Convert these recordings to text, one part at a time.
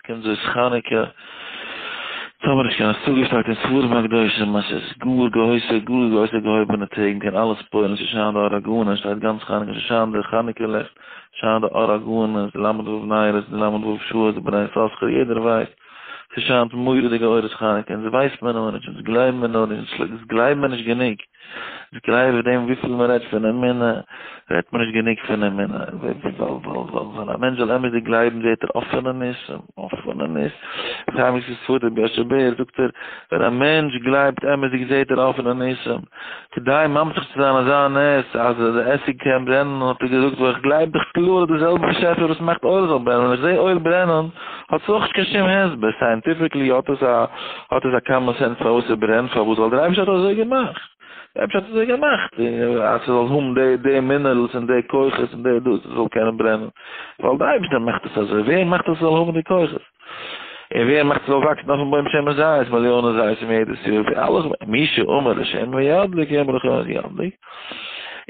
קומט זאת חנוכה, טאמער נישט קיין השגה שטייט אין ספרים הקדושים אז ס'איז גאר גרויסע גאר גרויסע געהויבענע טעג מ'קען אלעס פועל'ן ס'שיינט די אור הגנוז שטייט גאנץ חנוכה ס'שיינט די חנוכה לעכט שיינט די אור הגנוז די ל"ו נרות די ל"ו שעות די בני יששכר יעדער ווייסט ס'שיינט מורא'דיגע אורות חנוכה אונז ווייסט מען נאר נישט אונז גלייבן מיר נאר נישט אונז גלייבן מיר נישט גענוג. איך גלייב דעם וויפיל מען רעדט פון אמונה, רעדט מען נישט גענוג פון אמונה, ווייל ווען א מענטש זאל אמת'דיג גלייבן זעט ער אפענע ניסים, אפענע ניס, חיים יוסף ספרדי רבי אשר בער זאגט ער, ווען א מענטש גלייבט אמת'דיג זעט ער אפענע ניסים, כדי ממשיך צו זיין אזא נס אז די עסיג קען ברענען האט ער געזאגט ווייל איך גלייב דאך קלאר אז די זעלבע באשעפער וואס מאכט oil זאל ברענען, ווען איך זע oil ברענען האט עס אויך נישט קיין שום הסבר, scientifically האט עס א האט עס א common sense פארוואס ס'ברענט, פארוואס? ווייל דער אייבערשטער האט אזוי געמאכט, דער אייבערשטער האט אזוי געמאכט אז ס'זאל האבן די די minerals און די כוחות און די דאס ס'זאל קענען ברענען, ווייל דער אייבערשטער מאכט עס אזוי, ווער מאכט אז ס'זאל האבן די כוחות? און ווער מאכט ס'זאל וואקסן אויפן בוים שמן זית מיליאנען זיתים יעדעס יאר, אלעס מי שאמר לשמן ידליק יאמר לך ידליק.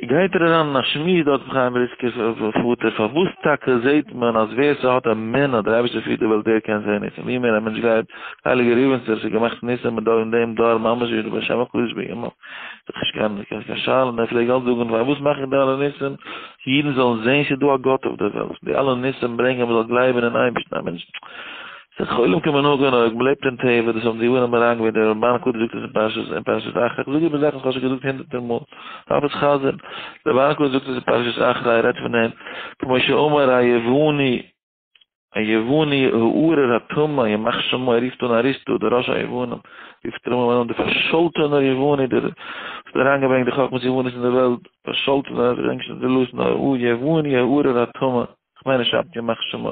גייט ער אריין אין א שמועס דארט מיט חיים בריסקער פאטער, פארוואס טאקע זעהט מען אז ווער ס'האט אמונה אז דער אייבערשטער פירט די וועלט דער קען זעהן ניסים, ווי מער א מענטש גלייבט, הייליגער ריבניצער ס'האט געמאכט ניסים אין דעם דעם דור ממש ווי דער בעל שם הקדוש בימיו, ס'איז נישט קיין קיין שאלה, און ער פלעג אלץ זאגן פארוואס מאך איך די אלע ניסים, אידן זאלן זעהן ס'איז דא א גאט אויף דער וועלט, די אלע ניסים ברענגען מ'זאל גלייבן אין אייבערשטן, א מענטש. ס'איז עולם כמנהגו נוהג, מ'לעבט אין טבע, דאס האבן די יוונים אריינגעברענגט, דער רמב"ן הקדוש זאגט עס אין פרשת אין פרשת אחרי, איך זאג איבער זאכן וואס כ'האב שוין געזאגט הונדערטער מאל, דארף עס חזר'ן, דער רמב"ן הקדוש זאגט עס אין פרשת אחרי, ער רעדט פון דעם, כמו שאמר היווני, היווני הארור הטמא, ימח שמו, ער רופט אן אריסטו, דער ראש היוונים, רופט ער אים אן דער פארשאלטענער יווני, דער וואס האט אריינגעברענגט די חכמת יוונית אין די וועלט, פארשאלטענער, איך געדענק נישט די לשון, היווני הארור הטמא. כ'מיין נישט שבת ימח שמו.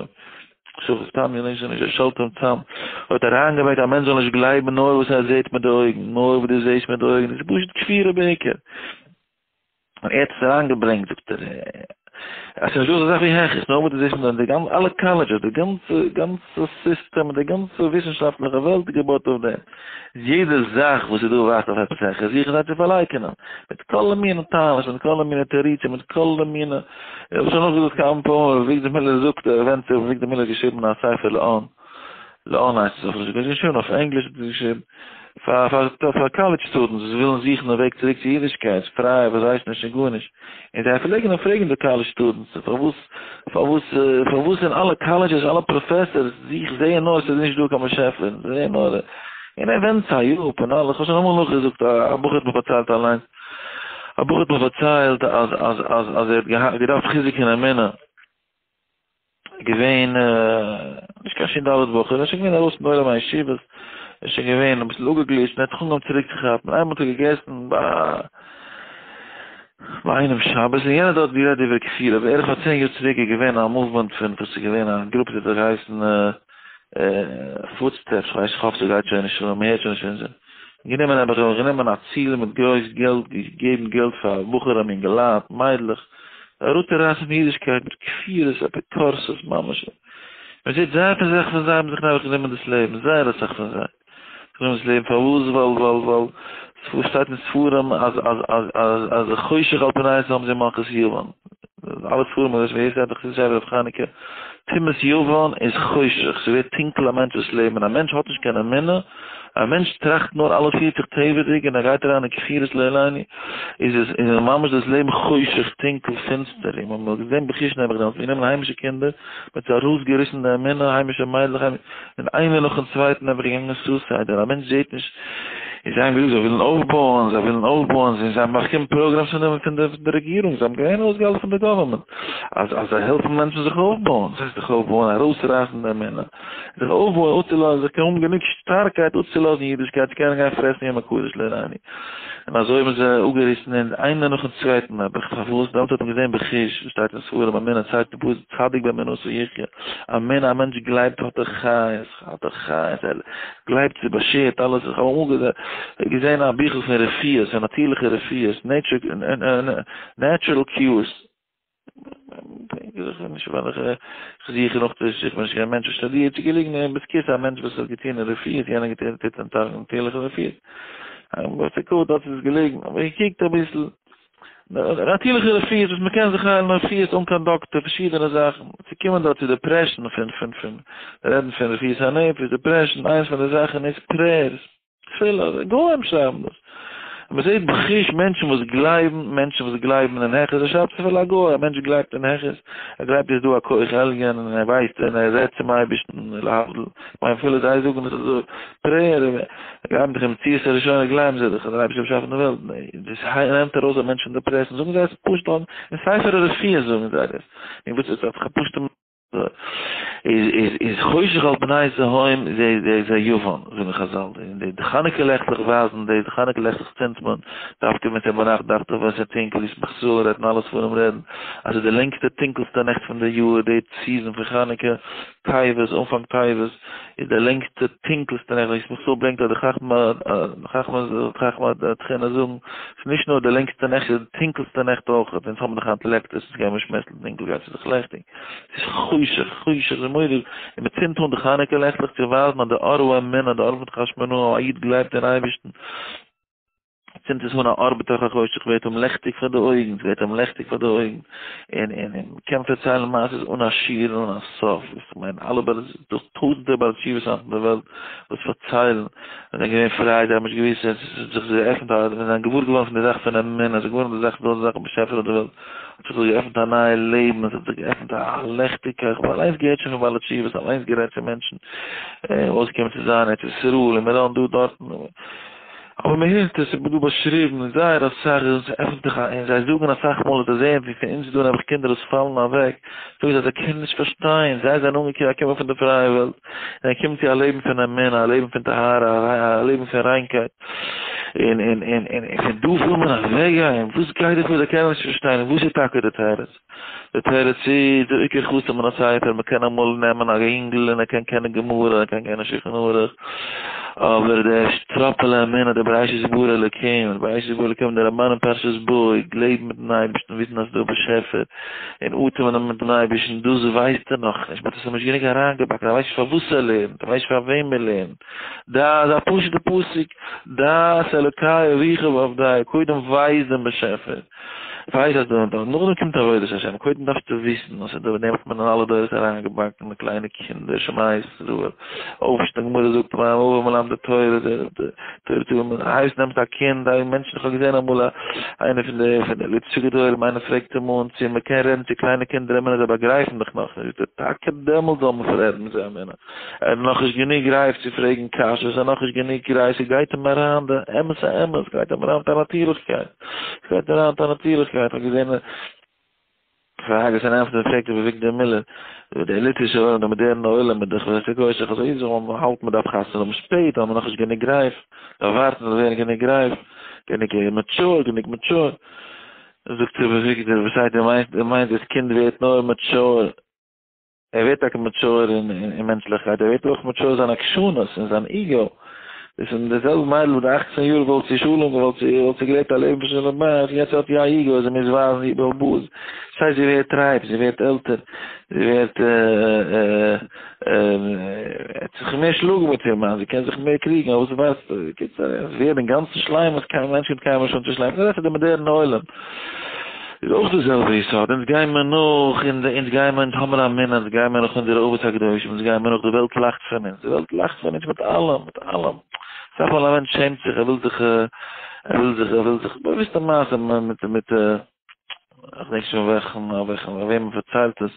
ס'איז סתם יו נישט נישט שלטון צאם האט אריינגעברענגט א מענטש זאל נישט גלייבן נאר וואס ער זעט מיט די אויגן, נאר וואס דו זעסט מיט די אויגן, דאס איז פשוט כפירה בעיקר. און ער האט עס אריינגעברענגט זאגט ער אז ס'איז נישט דא אזא זאך ווי העכערס נאר וואס דו זעסט מיט די אויגן, די גאנצע אלע colleges, די גאנצע גאנצע סיסטעם, די גאנצע וויסנשאפטליכע וועלט איז געבויט אויף דעם. יעדע זאך וואס איז דא ווייזט אויף עפעס העכערס, זוכן זיי צו פארלייקענען, מיט כל מיני טענות, מיט כל מיני תירוצים, מיט כל מיני איך האב שוין נאכגעזאגט כמה פעמים, אביגדור מילער זאגט, ער ווענדט זיך, אביגדור מילער האט געשריבן א ספר לאון, לאון הייסט עס אויף לשון קודש, געשריבן אויף ענגליש האט ער עס געשריבן, פאר פאר פאר college students וואס ווילן זוכן א וועג צוריק צו אידישקייט, פריי וואס ווייסן נישט פון גארנישט, און זיי פלעגן אים פרעגן די college students, פארוואס פארוואס פארוואס אין אלע colleges אלע פראפעסארס זיך זעען נאר ס'איז נישט דא קיין באשעפער, זיי זעען נאר, און ער ווענדט זיי אפ און אלעס, כ'האב שוין אמאל נאכגעזאגט, א בחור האט מיר פארציילט אליינס. א בחור האט מיר פארציילט אז אז אז אז ער האט געהאט געדארפט חיזוק אין אמונה, געווען נישט קיין שין ד' בחור, ער איז שוין געווען ארויס פון עולם הישיבות, ער איז שוין געווען אביסל אפגעגליטשט און ער האט זיך אנגעהויבן צוריק צו כאפן, איינמאל האט ער געגעסן ביי ביי איינעם שבת און יענער דארט גערעדט איבער כפירה, בערך פאר 10 יאר צוריק איז געווען א movement פון וואס איז געווען א גרופע וואס האט געהייסן Footsteps, כ'ווייס איך האף ס'גייט שוין נישט אן, מ'הערט שוין נישט פון זיי. גענומען נעבעך האב איך גענומען א ציל מיט גרויס געלט געגעבן געלט פאר בחורים אינגעלייט מיידלעך אראפצורייסן פון אידישקייט מיט כפירות אפיקורסות ממש מען זעט זייער פון זיך פון זיי האבן זיך נעבעך גענומען דאס לעבן זייער אסאך פון זיי זיך גענומען דאס לעבן פארוואס ווייל ווייל ווייל ס'שטייט אין ספרים אז אז אז אז אז חושך על פני תהום זה מלכות יוון אלע ספרים אזוי ווי עס שטייט אין חסידישע אויף חנוכה טומאת יוון איז חושך ס'ווערט טונקל א מענטש'ס לעבן און א מענטש האט נישט קיין אמונה א מענטש טראכט נאר אלעס פירט זיך טבע'דיג און ער גייט אריין אין כפירות לא עלינו, איז עס איז ממש דאס לעבן חושך, טונקל, פינסטער, און מען האט געזען בחוש נעבעך דעמאלטס, מיר נעמען היימישע קינדער, מען האט זיי ארויסגעריסן די אמונה, היימישע מיידלעך, און איינער נאכן צווייטן נעבעך געגאנגען suicide, און א מענטש זעט נישט, און זיי האבן געזאגט זיי ווילן אויפבויען, זיי ווילן אויפבויען, זיי האבן באקומען programs פון די פון די רעגירונג, זיי האבן געווען אויסגעהאלטן פון די government, אז אז זיי העלפן מענטשן זיך אויפבויען, וואס הייסט זיך אויפבויען? ארויסרייסן די אמונה. זיך אויפבויען אפצולאזן זיך קען האבן גענוג שטארקייט אפצולאזן אידישקייט צו קענען גיין פרעסן יום הקדוש לעינינו. און אזוי האבן זיי אפגעריסן און איינער נאכן צווייטן נעבעך, פארוואס? דעמאלטס האט מען געזען בחוש, וואס שטייט אין ספרים, אמונה צייגט די פסוק צדיק באמונתו יחיה, אמונה א מענטש גלייבט האט ער חיות, האט ער חיות, ער גלייבט ס'איז באשערט אלעס, איך האב אמאל געזען א ביכל פון רפואות, פון נאטירליכע רפואות, natural cures. נישט ווייל איך זוך נאך צו איך בין נישט קיין מענטש וואס שטודירט, ס'איז געליגן אין בית כסא א מענטש וואס האט געטון אין רפואות, יענער געטון טוט אין נאטירליכע רפואות, בית הכבוד דארט איז עס געליגן, האב איך געקוקט אביסל. נאטירליכע רפואות וואס מ'קען זיך היילן רפואות אן קיין דאקטער, פארשידענע זאכן, צו קומען דארט צו depression פון פון פון רעדן פון רפואת הנפש, depression, איינס פון די זאכן איז prayers, תפילה, גוים שרייבן דאס. מען זעט בחוש מענטשן וואס גלייבן, מענטשן וואס גלייבן אין העכערס, ער שרייבט אפילו א גוי, א מענטש גלייבט אין העכערס, ער גלייבט איז דא א כח עליון און ער ווייסט און ער רעדט צום אייבערשטן, להבדיל, כ'מיין אפילו זיי זאגן עס אזוי, prayer, זיי גלייבן דאך אין מציאות הראשונה גלייבן זיי דאך אז דער אייבערשטער האט באשאפן די וועלט, דאס נעמט ארויס א מענטש פון depression, זאגן זיי עס פשוט אין ספר הרפואה זאגן זיי דאס, און וואס איז דאך א פשוטע. איז איז איז חושך על פני תהום זה זה זה יוון זאגן חזל און די די חנוכה לעכטלעך ווייזן די די חנוכה לעכטלעך צינדט מען דווקא ווען ס'איז ביינאכט דווקא ווען ס'איז טונקל איז מחזור רעדט און אלע ספרים רעדן אז ס'איז די לענגסטע טונקלסטע נעכט פון די יאר די season פון חנוכה טבת אנפאנג טבת איז די לענגסטע טונקלסטע נעכט ווי מחזור ברענגט אז די חכמה חכמה חכמה תחינה זאגן ס'איז נישט נאר די לענגסטע נעכט ס'איז די טונקלסטע נעכט אויך אונז האבן דאך היינט לעקטערס אונז גייען מיר שמעסלען טונקל גייט זיך לעכטיג. ס'איז חושך, חושך, ס'איז מורא'דיג, און מען צינדט אן די חנוכה לעכטלעך צו ווייזן אז די אור האמונה, די אור פון חשמונאים, א איד גלייבט אין אייבערשטן, צינדט עס אן א אור בתוך החושך, ווערט אים לעכטיג פאר די אויגן, ס'ווערט אים לעכטיג פאר די אויגן, און און און מ'קען פארציילן מעשיות אן א שיעור און אן א סוף, איך מיין אלע בעלי, ס'איז דא טויזנטער בעלי תשובות היינט אין די וועלט וואס פארציילן, זיי זענען געווען פריי, זיי האבן נישט געוואוסט, עס האט זיך געעפנט א, זיי זענען געוואר געווארן פון די זאך פון אמונה, זיי זענען געוואר די זאך, די זאך באשעפער אויף די וועלט. האט זיך דא געעפנט א נייע לעבן, עס האט זיך געעפנט א ליכטיגקייט, איך האב אליינס געהערט שוין פון בעלי תשובות, אליינס גערעדט צו מענטשן, אויסגעקומען צו זיין ארץ ישראל און מירון דא דארטן, אבער מען הערט עס, עס איז דא באשריבן זייער אסאך, עס עפנט זיך א, און זיי זאגן אסאך מאל אז זיי זעען ווי פון אונז איז דא נעבעך קינדער וואס פאלן אוועק, זאגן זיי זיי קענען נישט פארשטיין, זיי זענען אנגעקומען פון די פרייע וועלט, זיי קומען צו א לעבן פון אמונה, א לעבן פון טהרה, א לעבן פון ריינקייט. און און און און און פון דא וויל מען אוועק גיין, וואס גייט דא פאר, זיי קענען נישט פארשטיין, און וואס איז טאקע די תירוץ? די תירוץ איז, דער עיקר חסר מן הספר, מען קען אמאל נעמען א אינגל און ער קען קענען גמרא, ער קען קענען שולחן ערוך, אבער דער טראפעלע אמונה, דער בראשית ברא אלקים, דער בראשית ברא אלקים, דער רמבן אין פרשת בא, לעבן מיטן אייבערשטן, וויסן אז ס'איז דא א באשעפער, און אטעמען מיטן אייבערשטן, דאס ווייסט ער נאכנישט, מען האט עס אים נישט גענוג אריינגעבאקן, ער ווייסט נישט פארוואס ער לערנט, ער ווייסט נישט פארוועם ער לערנט. דע איז א פשוטע פסוק, דע את אלוקי אביך ועבדהו, קודם ווייס דעם באשעפער, ווייס אז דא, נאכדעם קומט עבודת השם, קודם דארפסטו וויסן אז ס'איז דא, דעם האט מען אין אלע דורות אריינגעבאקן די קליינע קינדער, שמע ישראל, אויפשטיין, גמרא זאגט מה אבות מלמדי תורה, תורה תורה, מען הייסט נעמט א קינד, א מענטש, איך האב געזען אמאל א איינער פון די פון די ליטווישע גדולים, איינער פרעגט אים אן צו מען קען רעדן צו קליינע קינדער אמונה, זיי באגרייפן דאך נאכנישט, זאגט ער, טאקע דעמאלט זאל מען רעדן מיט זיי אמונה. ער איז נאכנישט גענוג רייף צו פרעגן קשיות, ער איז נאכנישט גענוג רייף, ס'גייט אים אריין די אמת'ע אמת, ס'גייט אים אריין מיט א נאטירליכקייט, ס'גייט אריין מיט א נאטירליכקייט, כ'האב געזען פראגעס און ענטפערס פרעגט רבי אביגדור מילער, די ליטווישע עולם, די מאדערנע עולם מיט די כ'ווייס נישט אזוי איז ווען מ'האלט מ'דארף חתונה האבן שפעט, ווייל מ'איז נאכנישט גענוג רייף, דארף ווארטן זאל ווערן גענוג רייף, גענוג mature, גענוג mature, זאגט רבי אביגדור, וואס הייסט דו מיינסט, דו מיינסט דאס קינד ווערט נאר mature ער ווערט טאקע mature אין מענטשליכקייט, ער ווערט אויך mature אין זיין עקשנות, אין זיין ego. דאס איז די זעלבע מיידל וואס די אכצען יאר וואלט זי שלום, וואלט זי וואלט זי געלעבט א לעבן פון שלום בית, יעצט האט זי א ego, זי מוז ווייזן איר בעל בית. ס'הייסט זי ווערט רייף, זי ווערט עלטער, זי ווערט ער האט זיך מער שלאגן מיט איר מאן, זי קען זיך מער קריגן, אבער וואס ווייסטו, בקיצור, עס ווערט אינגאנצן שלימות, קיין מענטש קומט קיינמאל נישט אן צו שלימות, דאס איז די מאדערנע עולם. איז אויך די זעלבע יסוד, אונז גייען מיר נאך, אונז גייען מיר, אונז האמיר א מנהג, אונז גייען מיר נאך אונזערע אבות הקדושים, אונז גייען מיר נאך, די וועלט לאכט פון אונז, די וועלט לאכט פון אונז מיט אלעם, מיט אלעם. אסאך מאל א מענטש שעמט זיך, ער וויל זיך, ער וויל זיך, ער וויל זיך, באוויסטע מעשה מיט, מיט, איך דענק שוין וועלכן, וועלכן, וועם מען פארציילט עס,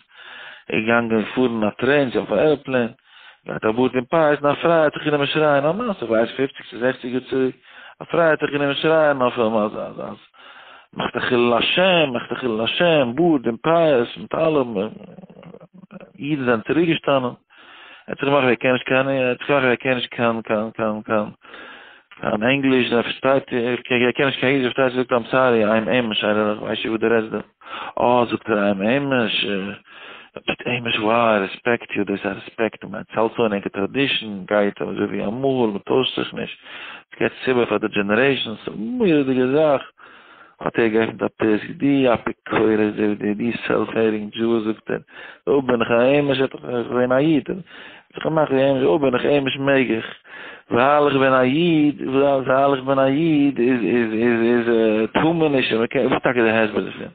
ער איז געגאנגען פארן א train, צו אויף א airplane, געהאט א בארד און פאות, און א פרוי האט זיך גענומען שרייען, א מעשה, איך ווייס פופציג צו זעכציג יאר צוריק, א פרוי האט זיך גענומען שרייען אויף אים אז אז אז מאכט א חילול השם, מאכט א חילול השם, בארד און פאות מיט אלעם, אידן זענען צוריק געשטאנען, ער האט זיך געמאכט ווי ער קען נישט קיין, ער האט זיך געמאכט ווי ער קען נישט קיין קיין קיין קיין קיין ענגליש, ער פארשטייט, ער קען נישט קיין אידיש, ער פארשטייט, זאגט I'm sorry, I'm Amish, איך ווייס נישט וואס דו רעדסט דא. אה, זאגט ער, I'm Amish, ביסט Amish, wow, I respect you, דאס איז א רעספעקט, מען האלט אן ענקער tradition, גייט אזוי ווי אמאל, מען טוישט זיך נישט, עס גייט עס איבער פאר די generations, מורא'דיגע זאך, האט ער געעפנט א פיסק, דו אפיקורס, דו דו דו self-hating Jew, זאגט ער, אויב בין איך א Amish, האט איך געווען א איד, האט זיך געמאכט ווי Amish, אויב בין איך Amish מעג איך. ווייל איך בין א איד, ווייל איך בין א איד איז איז איז איז טאר מען נישט און מ'קען, וואס איז טאקע די הסבר דערפון?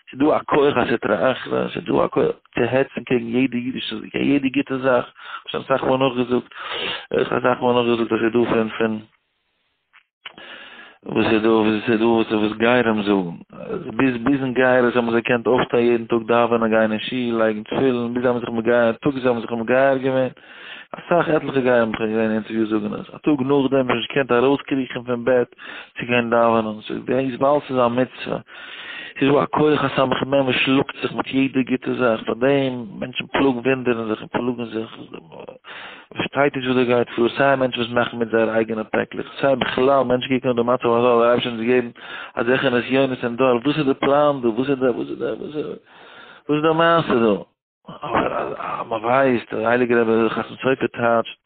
ס'איז דא א כח הסטרא אחרא, ס'איז דא א כח צו העצן קעגן יעדע אידישע, קעגן יעדע גוטע זאך, כ'האב שוין אסאך מאל נאכגעזאגט, איך האב אסאך מאל נאכגעזאגט אז ס'איז דא פון פון וואס איז דא וואס איז דא וואס וואס גרים זאגן ביז ביזן גירות האבן זיי געקענט אויפשטיין יעדן טאג דאווענען גיין אין שול לייגן תפילין ביז זיי האבן זיך מגייר טאג זיי האבן זיך מגייר געווען אסאך עטליכע גרים האב איך געזען אין אינטערוויו זאגן עס א טאג נאכדעם האב איך נישט געקענט ארויסקריכן פון בעט צו גיין דאווענען ס'איז דאס ווייל ס'איז א מצוה ס'איז דא א כח הסמך מם וואס שלאגט זיך מיט יעדע גוטע זאך פארדעם מענטשן פלאגן וואונדערן זיך און פלאגן זיך. פארשטייט נישט וואס דא גייט פאר, סיי מענטשן וואס מאכן מיט זייערע אייגענע פעקלעך, סיי בכלל מענטשן קוקן אויף די מצב אז זאל דער אייבערשטער אונז געבן אזעלכע נסיונות אין דור, וואס איז די פלאן דא, וואס איז די וואס איז די וואס איז וואס איז די מעשה דא? אבער אז מען ווייסט, דער הייליגער רבי חתם סופר טייטשט,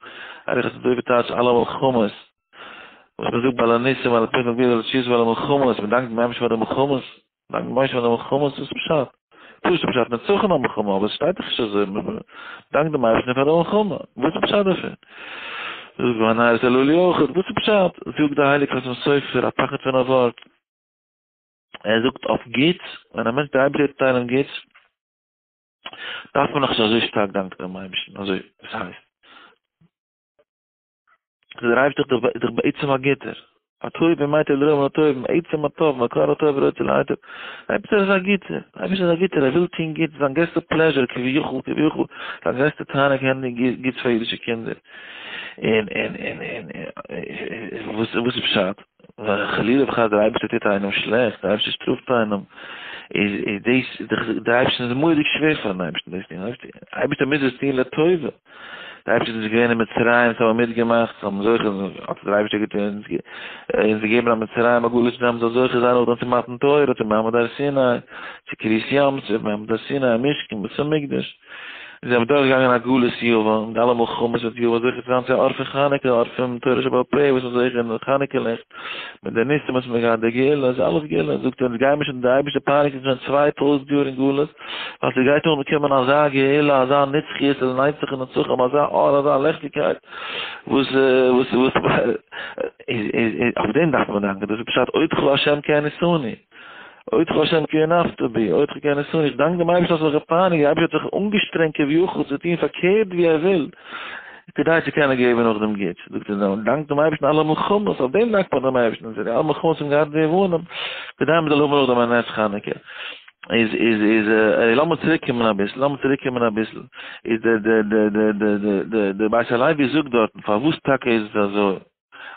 הייליגער חתם סופר טייטשט אלע מלחמות, וואס מען זאגט ביי על הניסים ועל הפתח ועל התשועות ועל המלחמות, מען דאנקט דעם אייבערשטן פאר די מלחמות, דאנק משה פאר די מלחמות, וואס איז פשט? פשוט פשט נצחון המלחמה, אבער עס שטייט דאך נישט אזוי, דאנק דעם אייבערשטן פאר די מלחמה, וואס איז פשט דערפון? זאגט והנרות הללו אויך, וואס איז פשט? זאגט דער הייליגער חתם סופר, א פחד פון א ווארט, ער זאגט אויף גוטס, ווען א מענטש דער אייבערשטער טוט איינעם גוטס, דארף מען נאך נישט אזוי שטארק דאנקען דעם אייבערשטן, אזוי, וואס הייסט? דער אייבערשטער איז דאך בעצם א גוטער, הטוב ומטיב לרע הטוב, עצם הטוב, מקור הטוב ורוצה להיטיב, דער אייבערשטער איז א גוטער, דער אייבערשטער איז א גוטער, ער וויל טון גוטס, זיין גרעסטע pleasure כביכול, כביכול, זיין גרעסטע תענוג הענדיג גוטס פאר אידישע קינדער, און און און און וואס וואס איז פשט? חלילה וחס דער אייבערשטער טוט איינעם שלעכט, דער אייבערשטער שטראפט איינעם, איז איז דאס דער אייבערשטער איז מורא'דיג שווער פארן אייבערשטן דאס טון, דער אייבערשטער מוז עס טון לטובה. דער אייבערשטער איז געווען אין מצרים, עס האבן מיטגעמאכט, עס האבן זוכה, האט דער אייבערשטער געטון, אונז געגעבן א מצרים א גלות מצרים זאל זוכה זיין נאכדעם צו מתן תורה, צו מעמד הר סיני, צו קריעת ים סוף, מעמד הר סיני, משכן, בית המקדש. זיי האבן דורכגעגאנגען א גלות יוון, מיט אלע מלחמות מיט יוון, זוכה צו זיין צו אור פון חנוכה, אור פון תורה שבעל פה, וואס מ'איז זוכה אין חנוכה ליכט, מיט די ניסים וואס מ'האט געהאט, די גאולה, איז אלעס גאולה, זאגט ער, אונז גייען מיר שוין, דער אייבערשטער פייניגט אונז שוין 2000 יאר אין גלות, ווייל ס'גייט אן קומען אזא גאולה, אזא נצחיות לנצח נצחים, אזא אור, אזא ליכטיגקייט, וואס וואס וואס איז איז איז אויף דעם דארף מען דאנקען, דאס איז פשט אודך השם כי עניתני, אודך השם כי הנפת בי, אודך כי עניתני, איך דאנק דעם אייבערשטן האסט מיך געפייניגט, דער אייבערשטער האט זיך אנגעשטרענגט כביכול צו טון פארקערט ווי ער וויל, כדי צו קענען געבן נאך דעם גוטס, זאגט ער, דאנק דעם אייבערשטן אלע מלחמות, אויף דעם דאנקט מען דעם אייבערשטן, די אלע מלחמות האבן געהאט די יוונים, כדי מען זאל האבן נאך דעם א נס חנוכה. איז איז איז לאמיר צוריק קומען אביסל, לאמיר צוריק קומען אביסל, איז די די די די די די די די בית הלוי זאגט דארטן פארוואס טאקע איז עס אזוי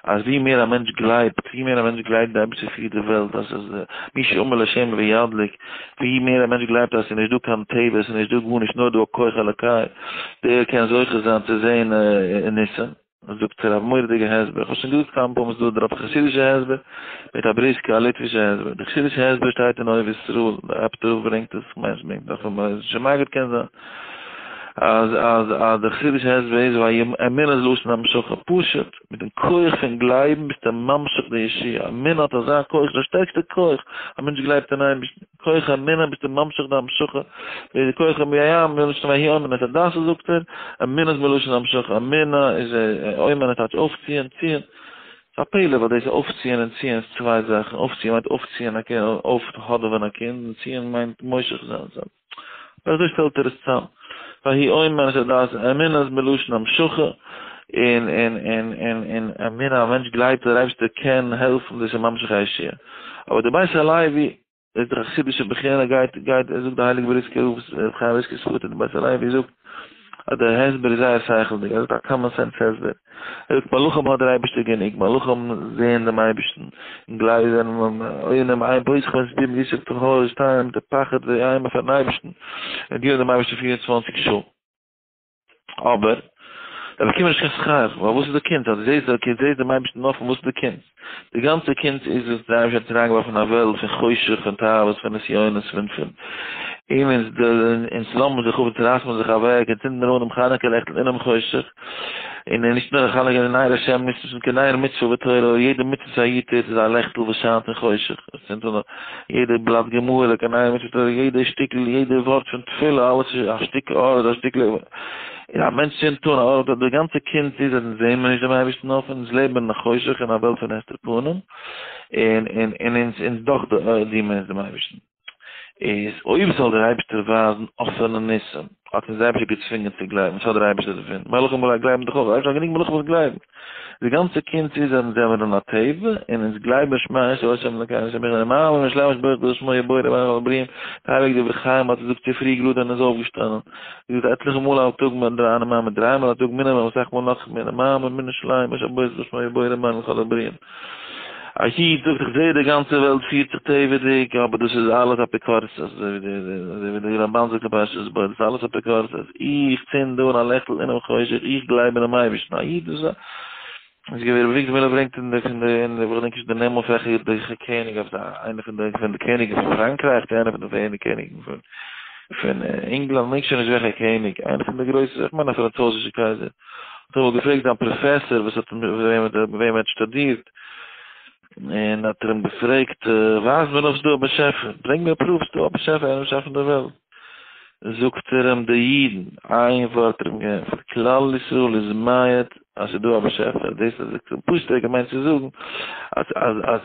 אז ווי מער א מענטש גלייבט, ווי מער א מענטש גלייבט די אייבערשטער פירט די וועלט, אז עס מי שאמר לשם וידליק, ווי מער א מענטש גלייבט אז עס איז נישט דא קיין טבע, עס איז נישט דא גארנישט נאר דא א כח אלוקי, דער קען זוכה זיין צו זען ניסים. זאגט ער א מורא'דיגע הסבר, איך האב שוין געזאגט כמה פעמים ס'איז דא דערויף א חסידישע הסבר, מיט א בריסקע א ליטווישע הסבר, די חסידישע הסבר שטייט אין אוהב ישראל, דער אפטער רב ברענגט עס, כ'מיין עס ברענגט נאך פון מוהרא ש מגיד קען זיין, אז אז אז די חסידישע הסבר איז ווייל אמונה איז לשון המשכה, פשוט, מיטן כח פון גלייבן ביסטו ממשיך די ישועה, אמונה האט אזא כח, די שטערקסטע כח, א מענטש גלייבט אין אייבערשטן, כח אמונה ביסטו ממשיך די המשכה, די כח אמונה מלשון ויהי אומן את הדסה זאגט ער, אמונה איז מלשון המשכה, אמונה איז אומן טייטש אויפציען, ציען, ס'איז א פלא ווייל דאס אויפציען און ציען איז צוויי זאכן, אויפציען מיינט אויפציען א קינד, אויפהאדעווען א קינד, און ציען מיינט מושך זיין, אבער אזוי שטעלט ער עס צאם, ויהי אומן את הדסה, אמונה איז מלשון המשכה, און און און און און אמונה א מענטש גלייבט אז דער אייבערשטער קען העלפן דאס איז ממשיך הישועה, אבער די בית הלוי דאס איז דאך א חסידישע בחינה, גייט גייט ער זאגט די הייליגע בריסקער רב רבי חיים בריסקער'ס פאטער די בית הלוי זאגט אז דער הסבר איז זייער שכל'דיג, ער זאגט א common sense הסבר, ער זאגט מלאכים האט דער אייבערשטער גענוג, מלאכים זעען דעם אייבערשטן און גלייבן זענען עונים עין פותחים את פיהם ישק טהור שטייען מיט די פחד ואימה פארן אייבערשטן און דינען דעם אייבערשטן 24 שעה. אבער, זיי באקומען נישט קיין שכר, ווייל וואס איז די קונץ? אז דו זעסט די זעסט דעם אייבערשטן אפן, וואס איז די קונץ? די גאנצע קונץ איז וואס דער אייבערשטער האט אריינגעווארפן אין א וועלט פון חושך, פון תאוות, פון נסיונות, פון פון און אונז אונז לאזן זיך אפ, אונז רייסן מיר זיך אוועק, און צינדן מיר אן דעם חנוכה לעכטל אינעם חושך, און נישט נאר חנוכה, נאר נר השם, נישט נישט קיין נר מצוה בתורה, יעדע מצוה וואס א איד טוט איז א לעכטל וואס שיינט אין חושך, עס צינדט אן יעדע בלאט גמרא, קיין נר מצוה בתורה, יעדע שטיקל, יעדע ווארט פון תפילה, אלעס איז א שטיק אור, א שטיקל. און א מענטש צינדט אן א אור, די גאנצע קונץ איז אז אונז זעהן מיר נישט דעם אייבערשטן אפען, אונז לעבן אין א חושך אין א וועלט פון הסתר פנים, און און און אונז אונז דאך דינען מיר אונז דעם אייבערשטן. איז אויב זאל דער אייבערשטער ווייזן אפענע ניסים, האט אונז דער אייבערשטער געצווינגען צו גלייבן, וואס האט דער אייבערשטער דערפון? מלאכים גלייבן דאך אויך, דער אייבערשטער האט גענוג מלאכים וואס גלייבן. די גאנצע קונץ איז אז אונז זעמיר אין א טבע, און אונז גלייבן שמע ישראל ה' אלקינו ה' אחד למעלה משלם ברוך הוא שמו יבורר בין כל הברואים, די הייליגע דברי חיים האט געזאגט צופרי גראדע און איז אויפגעשטאנען, געזאגט עטליכע מאל א טאג מיט דריי מאמר דריי מאל א טאג מינימום אסאך מאל נאך מער למעלה מן שלם ה' ברוך שמו יבורר בין כל הברואים. א איד זאגט איך זעה די גאנצע וועלט פירט זיך טבע'דיג אבער דאס איז אלעס אפיקורסות אזוי ווי די רמב"ן זאגט אין פרשת בא דאס איז אלעס אפיקורסות איך צינד אן א לעכטל אינעם חושך איך גלייב אינעם אייבערשטן א איד איז א איז געווען רבי אביגדור מילער ברענגט אין די פון די אין די כ'געדענק נישט די נעמען פון וועלכע קעניג אויף די איינער פון די פון די קעניגן פון פראנקרייך צו איינער פון די קעניגן פון פון ענגלאנד כ'געדענק שוין נישט וועלכע קעניג איינער פון די גרויסע איך מיין א פראנצויזישע קייזער האט אמאל געפרעגט זיין פראפעסאר וואס האט מיט וועם ער האט שטודירט, און האט ער אים געפרעגט, ווייז מיר אויב ס'דא א באשעפער, ברענג מיר proof ס'דא א באשעפער איינער באשאפן די וועלט. זאגט ער אים, די אידן, איין ווארט האט ער אים געענטפערט, כלל ישראל איז מעיד אז ס'דא א באשעפער, דאס איז פשוט ער האט געמיינט צו זאגן אז אז אז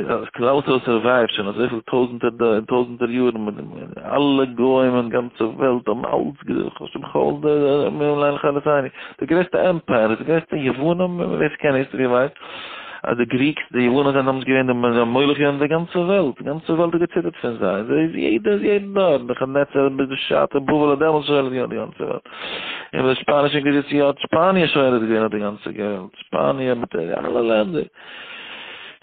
אז כלל ישראל survive ט שוין אזויפיל טויזענטער טויזענטער יארן מיט אלע גוים און גאנצע וועלט האבן אלץ די גרעסטע empire די גרעסטע יוונים ווער ס'קען history ווייסט אז די Greeks די יוונים זענען דעמאלטס געווען די מולך געווען די גאנצע וועלט די גאנצע וועלט האט געציטערט פון זיי זיי איז יעדער יעדן דור נבוכדנצר ביז די שטן בבל האט דעמאלטס שולט געווען די גאנצע וועלט און די שפאנישע אינקוויזיציע האט שפאניע שולט געווען אויף די גאנצע וועלט שפאניע מיט אלע לענדער.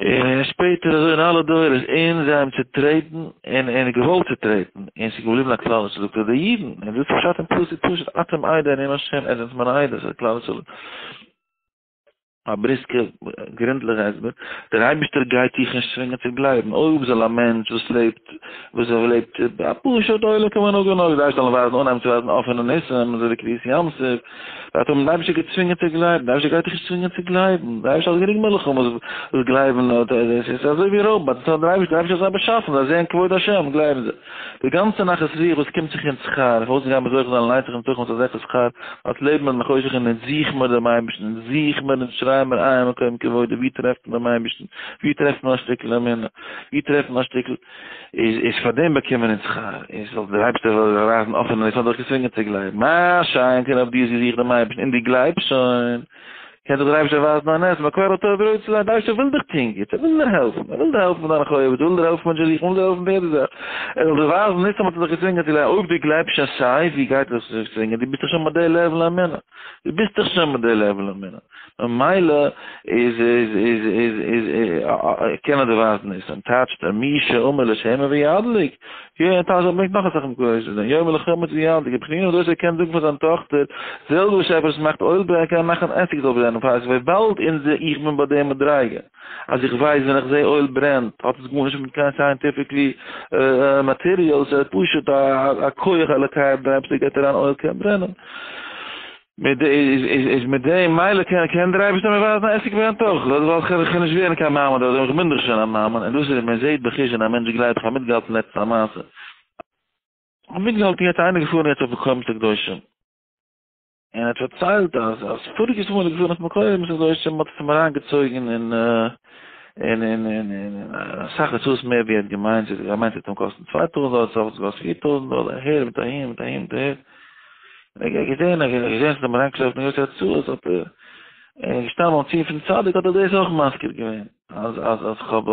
און שפעטער אזוי אין אלע דורות, און זיי האבן צוטרעטן, און און געוואלט צוטרעטן, און ס'איז געבליבן א כלל ישראל, זאגט ער די אידן, און דאס איז פשט אין פסוק פשוט, אתם עדי נאום השם, עטס זענטס מיינע עדות, א כלל ישראל. א בריסקע גרונטליכע הסבר, דער אייבערשטער גייט דיך נישט צווינגען צו גלייבן, אויב זאל א מענטש וואס לעבט, וואס ער לעבט א פשוט עולם כמנהגו נוהג, דער אייבערשטער זאל אים ווייזן, אנהייבן צו ווייזן אפענע ניסים, אזוי ווי קריעת ים סוף, וועט האבן די אייבערשטער געצווינגען צו גלייבן, די אייבערשטער גייט דיך נישט צווינגען צו גלייבן, די אייבערשטער האט גענוג מלאכים וואס גלייבן, עס איז אזוי ווי ראבאטס, דאס האט דער אייבערשטער, דער אייבערשטער האט זיי באשאפן, זיי זעען כבוד השם, גלייבן זיי. די גאנצע נחת רוח וואס קומט זיך אונז שכר, פארוואס גייען מיר זוכה זיין לנצח נצחים צו אזעלכע שכר, אלס לעבן מיר אין חושך און אונז זוכן מיר דעם אייבערשטן, אונז זוכן מיר אונז שרייען מיר איה מקום כבודו, ווי טרעפט מען דעם אייבערשטן, ווי טרעפט מען א שטיקל אמונה, ווי טרעפט מען א שטיקל. איז איז פאר דעם באקומען אונז שכר, איז זאל דער אייבערשטער זאל ווייזן אפענע ניסים האט דיך געצווינגען צו גלייבן, מה שאין כן אויב דו האסט געזוכט דעם אייבערשטן און דו גלייבסט שוין, קען דיך דער אייבערשטער ווייזן א נס, מקור הטוב רוצה זיין, דער אייבערשטער וויל דיך טון גוטס, ער וויל דיר העלפן, ער וויל דיר העלפן מיט דיינע חובות, ער וויל דיר העלפן מיט שידוכים, ער וויל דיר העלפן מיט יעדע זאך, ער זאל דיר ווייזן ניסים האט ער דיך געצווינגען צו גלייבן, אויב דו גלייבסט שוין סיי ווי גייט ער דיך צווינגען, דו ביסט דאך שוין ביי די level אמונה, דו ביסט דאך שוין ביי די level אמונה. ממילא איז איז איז איז איז קען ער דערווייזן ניסים, טייטשט ער מי שאמר לשמר וידליק, יא טייטש ער ברענגט נאך אסאך מקורות אין דעם, יאמר לחמץ וידליק, רבי חנינא דאס ער קען זאגן פאר זיין טאכטער, זעלבע באשעפער וואס מאכט oil ברענען קען ער מאכן עסיג זאל ברענען, פאר וויבאלד אונז איך בין ביי די מדריגה אז איך ווייס ווען איך זעה oil ברענט האט עס גארנישט מיט קיין scientifically material, ס'איז פשוט א כח אלוקי דער אייבערשטער געבט אריין oil קען ברענען. מיט די איז איז איז מיט דעם מילא קען קען דער אייבערשטער מיר ווייזן א עסק ברענט אויך, דאס ווייל איך קען נישט ווערן קיין מאמין דאס איך בין דאך שוין א מאמין, און דאס איז מען זעט בחוש ווען א מענטש גלייבט, איך האב מיטגעהאלטן לעצטנס א מעשה, איך האב מיטגעהאלטן יעצט איינער געפארן יעצט אויף מקומות הקדושים, און ער האט פארציילט אז אז פאריגעס מאל איז ער געפארן אויף מקומות הקדושים האט עס אים אריינגעצויגן אין אין אין אין אין אסאך הוצאות מער ווי ער האט געמיינט, ער האט געמיינט ס'וועט אים קאסטן 2000 דאלער, סוף האט עס געקאסט 4000 דאלער, אהער מיט אהין מיט אהין מיט אהער. ער האט געזען, ער האט געזען ס'איז אים אריינגעשלעפט אין גרויסע הוצאות, האט ער ער איז געשטאנען ביים ציון פון צדיק האט ער דאס אויך מזכיר געווען, אז אז אז כ'האב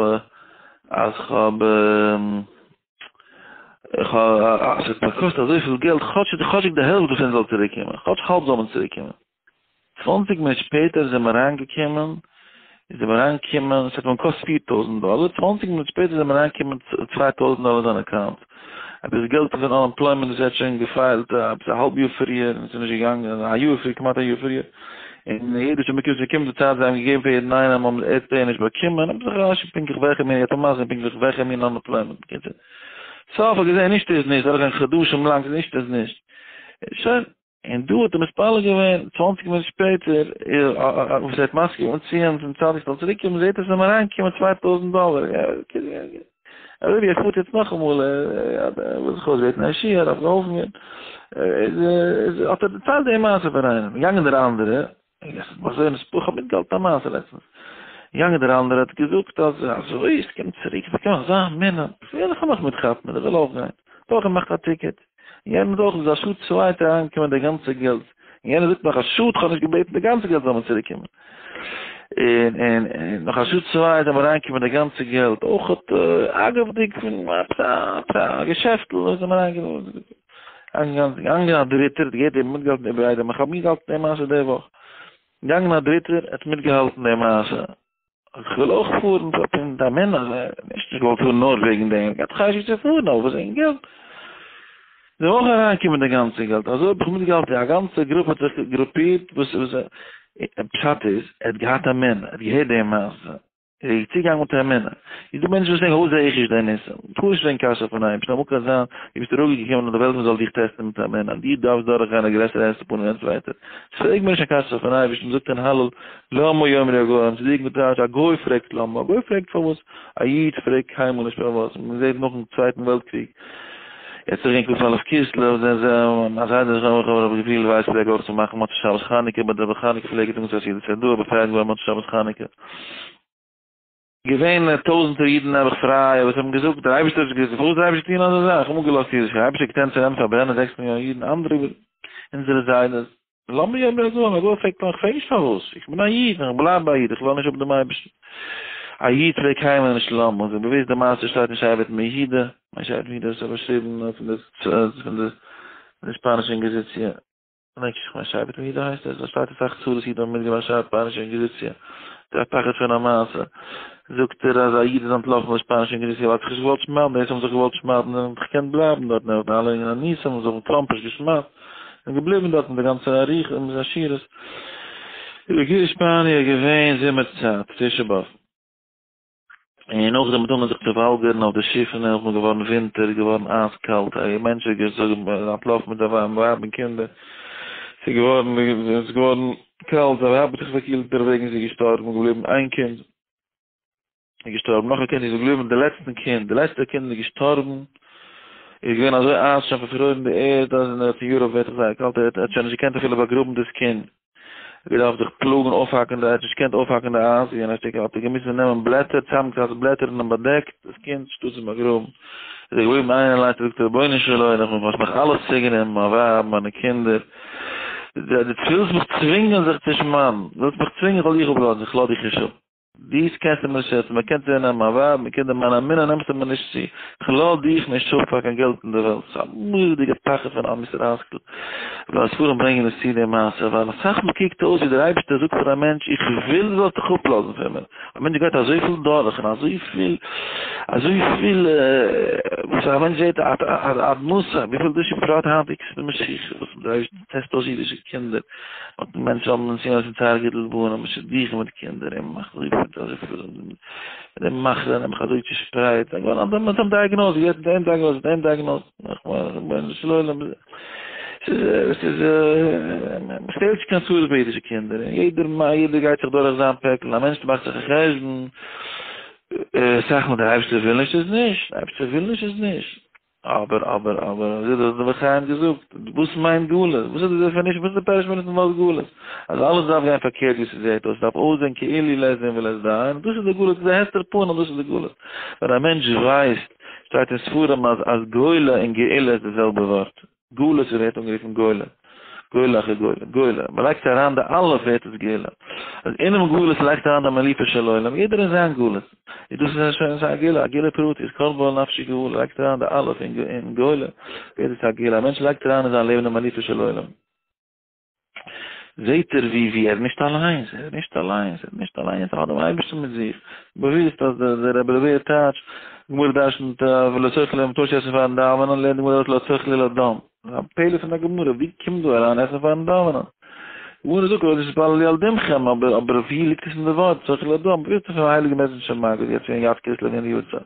אז כ'האב איך האב אז ס'האט געקאסט אזויפיל געלט, כאטש כאטשיג די העלפט דערפון זאל צוריקקומען, כאטש האלב זאל מען צוריקקומען. צוואנציג מינוט שפעטער איז אים אריינגעקומען, איז אים אריינגעקומען, עס האט אים געקאסט 4000 דאלער, צוואנציג מינוט שפעטער איז אים אריינגעקומען 2000 דאלער אין זיין account. עפעס געלט פון unemployment וואס ער האט שוין גע file ט עפעס א האלב יאר פריער און עס איז נישט געגאנגען, א יאר פריער, כמעט א יאר פריער, און יעדער שוין באקומט, ס'קומט די צייט זיי האבן געגעבן פאר יעדן איינעם האבן ער האט נישט באקומען, עפעס איך ווייס נישט פונקטליך וועלכע מין, ער האט אמאל פונקטליך וועלכע מין unemployment, בקיצור. סוף האט געזען נישט איז נישט, דורכגיין חדשים לאנג נישט איז נישט. שוין. און דא האט ער מתפלל געווען, צוואנציג מינוט שפעטער, וואס ער האט מסכים געווען ציון פון צדיק זאל צוריק קומען, זעט ער ס'איז אים אריינגעקומען 2000 דאלער, ער אזוי ווי ער פארט יעצט נאכאמאל, ער וויל זיך אויסבעטן א ישועה, ער דארף געהאלפן ווערן, איז האט ער דערציילט די מעשה פאר איינעם, געגאנגען דער אנדערע, איך האב מיטגעהאלטן א מעשה לעצטנס, געגאנגען דער אנדערע האט געזאגט אז אזוי עס קומט צוריק איך באקום אזא מינע, איך וויל איך מיך מיטכאפן איך וויל אויך גיין, האט אויך געמאכט א ticket, יענער האט אויך איז א שעה צוויי האט ער אריינגעקומען די גאנצע געלט, און יענער זאגט נאך א שאד איך האב נישט געבעטן די גאנצע געלט זאל מען צוריק קומען, און און און נאך א שעה צוויי איז אריינגעקומען די גאנצע געלט, אויך אגב'דיג פון עפעס א געשעפטל איז אריינגעקומען. געגאנגען א דריטער, האט געהערט דעם מיטגעהאלטן איבער איידעם, איך האב מיטגעהאלטן די מעשה די וואך, געגאנגען א דריטער, האט מיטגעהאלטן די מעשה, אז איך וויל אויך פארן, פון די אמונה, אז ער נישט נישט געוואלט פארן נאר וועגן דעם, געהאט חשק צו פארן, אבער וואס וועגן געלט, איז אויך אריינגעקומען די גאנצע געלט, אזוי האב איך מיטגעהאלטן ווי א גאנצע גרופע האט זיך גרופירט, וואס וואס פשט איז, ער האט געהאט אמונה, ער האט געהערט די מעשה. איז צוגאנג מיט אמונה. איז דא מענטשן וואס זאגן פארוואס זע איך נישט די ניסים? טאר נישט פרעגן קשיא פון אייבערשטן, אמאל קען זיין דו ביסט אראפגעקומען אין די וועלט מען זאל דיך test ן מיט אמונה, דו דארפסט דורכגיין א גרעסערע הסתר פנים און צווייטער. פרעג מיר נישט קיין קשיא פון אייבערשטן, מען זאגט אין הלל למה יאמרו הגוים, ס'איז ליגנט טייטש, א גוי פרעגט למה, א גוי פרעגט פארוואס, א איד פרעגט קיינמאל נישט פארוואס, מען זעט נאכן צווייטן וועלט קריג, יעצט איז געווען כ"א כסלו, זענען זיי, מיין זיידע זכרונו לברכה רבי גבריאל ווייס פלעג אויך צו מאכן מוצאי שבת חנוכה, ביי די חנוכה פלעג ער זאגן ס'איז א סעודה, באפרייט געווארן מוצאי שבת חנוכה. געווען טויזענטער אידן נעבעך פריי וואס האבן געזאגט דער אייבערשטער האט געזאגט פארוואס דער אייבערשטער טון אזא זאך האבן אפגעלאזט אידישקייט דער אייבערשטער געקענט צו נעמען פארברענען זעקס מיליאן אידן אנדערע אונזערע זיידעס לאמיר יאמר אזוי און אזוי פרעגט מען איך פרעג נישט פארוואס איך בין א איד און איך בלייב א איד איך לאז נישט אפ דעם אייבערשטן א איד פרעגט קיינמאל נישט למה און באוויסט די מעשה שטייט אין שבט מיהודה מיין שבט מיהודה האט באשריבן פון די פון די שפאנישע אינקוויזיציע. מענטש, איך מיין שבט יהודה הייסט עס, דארט שטייט אסאך צרות אידן האבן מיטגעמאכט שפאנישע אינקוויזיציע, די פחד פון א מעשה, זאגט ער אז א איד איז אנטלאפן פון שפאנישע אינקוויזיציע ווייל האט זיך נישט געוואלט שמד'ן, די וואס האבן זיך געוואלט שמד'ן האבן זיך געקענט בלייבן דארט, נאר די אלע אניסים האבן זיך קלאמפערשט געשמד'ט, און געבליבן דארט מיט די גאנצע אריכות און עשירות. איבער שפאניע איז געווען זומער צייט, תשעה באב. און נאכדעם האט אנגעהויבן זיך צו וואלגערן אויף די שיפן, און נאכדעם איז געווארן ווינטער, איז געווארן אייז קאלט, א מענטש איז געזאגט אנטלאפן מיט זיין ווייב און קינדער, ס'איז געווארן, ס'איז געווארן קאלט, זיין ווייב האט זיך פארקילט דערוועגן איז זי געשטארבן, געבליבן איין קינד איז געשטארבן, נאך א קינד איז געבליבן, די לעצטן קינד, די לעצטע קינד איז געשטארבן, איז געווען אזוי אייז שוין פארפרוירן די ערד, אז אין יוראפ ווערט דאך זייער קאלט, ער האט שוין נישט געקענט אפילו באגראבן דאס קינד. געדארפט זיך פלאגן אויפהאקן די, ער האט נישט געקענט אויפהאקן די אייז, געווען א שטיקל, האט ער געמוזט נעמען בלעטער, צוזאמגעקראצט בלעטער און אים באדעקט דאס קינד, שטאט צו באגראבן, איז ער געבליבן איינער אליינס, האט געזאגט רבונו של עולם, האסט מיך אלעס צוגענומען, מיין ווייב, מיינע קינדער, דו ווילסט מיך צווינגען זיך צו שמד'ן, ווילסט מיך צווינגען איך זאל דיך אפלאזן, איך לאז דיך נישט אפ. דיס קענסטו מיר נישט שעצן, מען קען צונעמען מיין ווייב, מיין קינדער, מיין אמונה נעמסטו מיר נישט צו, איך לאז דיך נישט אפ פאר קיין געלט אין די וועלט, ס'איז א מורא'דיגע פחד פון א מוסר השכל, ווייל ספרים ברענגען עס צו די מעשה, ווייל אסאך מאל קוקט אויס ווי דער אייבערשטער זאגט פאר א מענטש איך וויל דו זאלסט דיך אפלאזן פון מיר, א מענטש גייט אזויפיל דורך און אזויפיל אזויפיל וואס א מענטש זעט עד מתי, וויפיל דאס איז בפרט היינטיגס די משיח וואס דער אייבערשטער test אויס אידישע קינדער, האט מענטשן האבן נסיונות און צער גידול בנים, און שידוכים מיט קינדער, און מאכט אזוי פיל אזוי פיל, און די מחלה נעבעך אזוי צושפרייט, און געווארן אנדערע מענטשן האבן diagnose, יעדער דעם diagnose, דעם diagnose, רבונו של עולם, ס'איז ס'איז מ'שטעלט נישט קיין צרות ביי אידישע קינדער, און יעדער יעדער גייט זיך דורך זיין פעקל, א מענטש מאכט זיך א חשבון, סאך מאל דער אייבערשטער וויל נישט איז נישט, דער אייבערשטער וויל נישט איז נישט. אבער אבער אבער אזוי האט דער דברי חיים געזאגט, וואס מיינט גלות? וואס איז די definition? וואס איז די פירוש פון ווארט גלות? אז אלעס דארף גיין פארקערט ווי ס'זעט אויס, ס'דארף אויסזען כאילו לית דין ולית דיין, דאס איז די גלות, דאס איז די הסתר פנים, דאס איז די גלות. ווען א מענטש ווייסט, שטייט אין ספרים אז אז גולה און גאולה איז די זעלבע ווארט. גלות ווערט אנגערופן גולה, גולה אחר גולה, גולה, מען לייגט אריין די אלף ווערט עס גאולה, אז אינעם גלות לייגט אריין די מליפה של עולם, יעדער אין זיין גלות, איז דאס איז שוין א גאולה, א גאולה פרטית, כל בעל נפשי גאולה, לייגט אריין די אלף אין גולה, ווערט עס א גאולה, א מענטש לייגט אריין אין זיין לעבן די מליפה של עולם. זעט ער ווי ווי ער איז נישט אליינס, ער איז נישט אליינס, ער איז נישט אליינס, ער האט דעם אייבערשטן מיט זיך, באוויסט אז דער רבי רבי טייטש, גמרא דרשנ'ט ולא תאכלו מ'טאר נישט עסן פארן דאווענען, לערנט די גמרא אויס לא תאכלו לדם, א פלא פון א גמרא, ווי קומט דא אריין עסן פארן דאווענען? גמרא זאגט לא תתפללו על דמכם, אבער אבער ווי ליגט עס אין די ווארט תאכלו לדם, באוויסט פון הייליגן מעזריטשער מגיד, יעצט ווען יד כסלו אין יארצייט,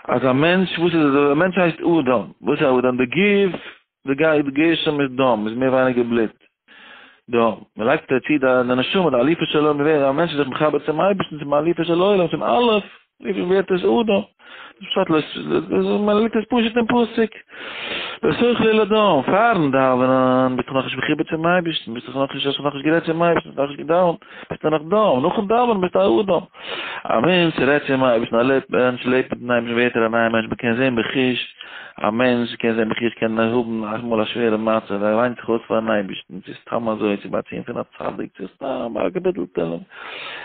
אז א מענטש, וואס איז א מענטש הייסט אדם, וואס איז אדם? די גוף די גיי די גשם איז דם, איז מער ווייניגער בלוט. דם. מען לייגט צו די נשמה, די אלופו של עולם, ווען א מענטש איז זיך מחבר צום אייבערשטן, צום אלופו של עולם, צום אלף, ווערט עס אדם. פשט לא מען ליגט עס פשוט אין פסוק. לא תאכלו לדם, פארן דאווענען ביסטו נאכנישט מחובר צום אייבערשטן, ביסט דאך נאכנישט, האסט נאכנישט גערעדט צום אייבערשטן, האסט נאכנישט געדאווענט, ביסטו נאך דם, נאכן דאווענען ביסטו א אדם. א מענטש רעדט צום אייבערשטן, א מענטש לעבט מיטן אייבערשטן ווערט ער א נייער מענטש, מען קען זען בחוש, א מענטש קען זען בחוש קען ער האבן אמאל א שווערע מצב, ער וויינט זיך אויס פארן אייבערשטן, צו סתם אזוי, צו ביי ציון פון א צדיק, צו סתם א קאפיטל תהלים,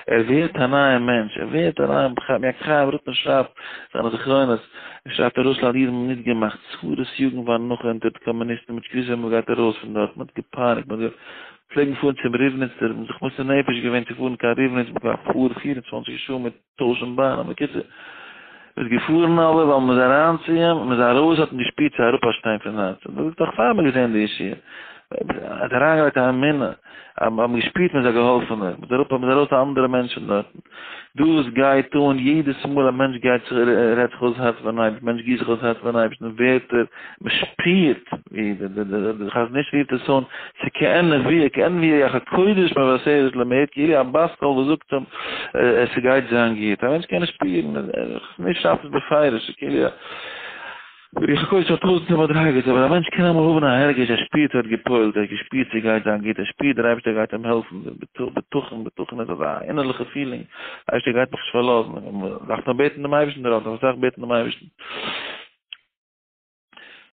ער ווערט א נייער מענטש, ער ווערט א נייער בחיים, יעקב חיים רוטנער שרייבט זיינע זכרונות, ער שרייבט אין רוסלאנד אידן האבן מיטגעמאכט צרות יאגן ואנחה אונטער די קאמוניסטן, מ'האט נישט געוואוסט ווען מ'גייט ארויס פון דארט, מ'האט געפייניגט, מ'האט פלעגן פארן צום ריבניצער, מ'האט זיך מוסר נפש געווען צו פארן קיין ריבניץ, מ'האט געדארפט פארן 24 שעה מיט טוישן באנען, בקיצור, מ'איז געפארן אבער ווייל מ'איז אריין צו אים, מ'איז ארויס האט מען געשפירט ס'איז אראפ א שטיין פון הארץ, דאס איז נאך פאר מ'האט געזען די ישועה, האט אריינגעלייגט א אמונה, האבן געשפירט מ'איז א געהאלפענער, מ'איז אראפ מ'איז ארויס א אנדערע מענטש פון דארטן, דאס גייט אן יעדעס מאל א מענטש גייט זיך רעדט זיך אויס הארץ פארן אייבערשטן, מענטש גיסט זיך אויס הארץ פארן אייבערשטן ווערט ער, מ'שפירט ווי די חזון איש רופט עס אן, ס'כעין נבואה, כעין ווי רוח הקודש מבשרת לו, מ'הערט כאילו א בת קול וואס זאגט אים ס'גייט זיין גוט, א מענטש קען עס שפירן, חזון איש שרייבט עס בפירוש, כאילו רוח הקודש האט טויזענטער מדריגות, אבער א מענטש קען אמאל האבן א הרגש, ער שפירט ער האט גע'פועל'ט, ער האט געשפירט ס'גייט זיין גוט, ער שפירט דער אייבערשטער גייט אים העלפן, בטחון, בטחון איז אזא אינערליכע feeling, דער אייבערשטער גייט מיך נישט פארלאזן, מ'דארף נאר בעטן דעם אייבערשטן דערויף, מ'דארף אסאך בעטן דעם אייבערשטן.